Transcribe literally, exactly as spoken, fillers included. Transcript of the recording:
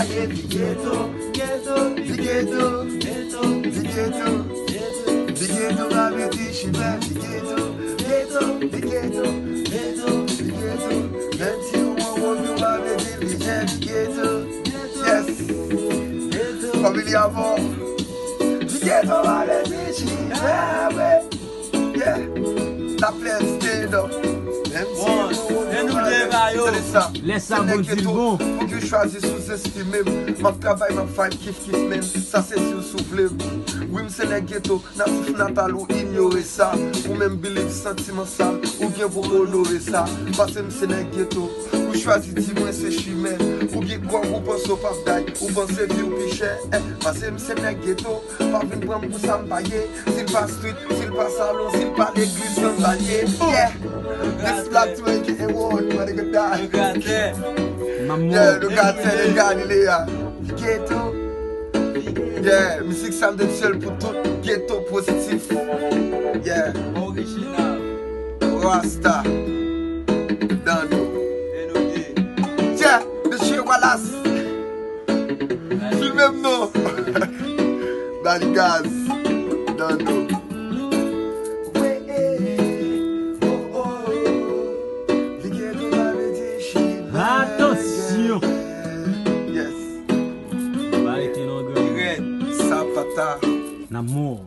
Di geto, geto, di geto, geto, di geto, di geto, pa vle di chimè, di geto, geto, di geto, geto, di geto, menm si ou wonwon, ou pa vle di li jè, di geto, yes, family avò, di geto, pa vle di chimè, wi. Yeah, la flèv stand up. Menm si Bon, nou lè nou deba yo. Tande sa. Lè sa, Sènè bon, di l geto, bon. Fòk yo chwazi souzestime m. M ap travay, m ap fight, kif kif, men sa se si w souvle m. Wi, m se nèg geto, natif natal ou inyore sa. Ou menm believe santiman sa, ou gen pou onore sa. Paske m se nèg geto, ou chwazi di mwen se chimè. Ou gen kòb, ou panse w p ap day, ou panse vi w pi chè. Eh, paske m se nèg geto, pa vin pran m pou sa m pa ye. Si l pa street, si l pa salon, si l pa legliz, sanbalye. Yeah. This black to make it a world, what a good guy. Locataire. Maman. Yeah, locataire de Galilea. Geto. Yeah, mizik sa m te sèl pou tout geto pozitif. Yeah. Original. Rasta. Dano. Deno ye. Yeah, Mesye Wallace. Filme m non. Ba li gaz. Dando. Atansyon. Yes. Pa rete longan. Sapata. Nan mò.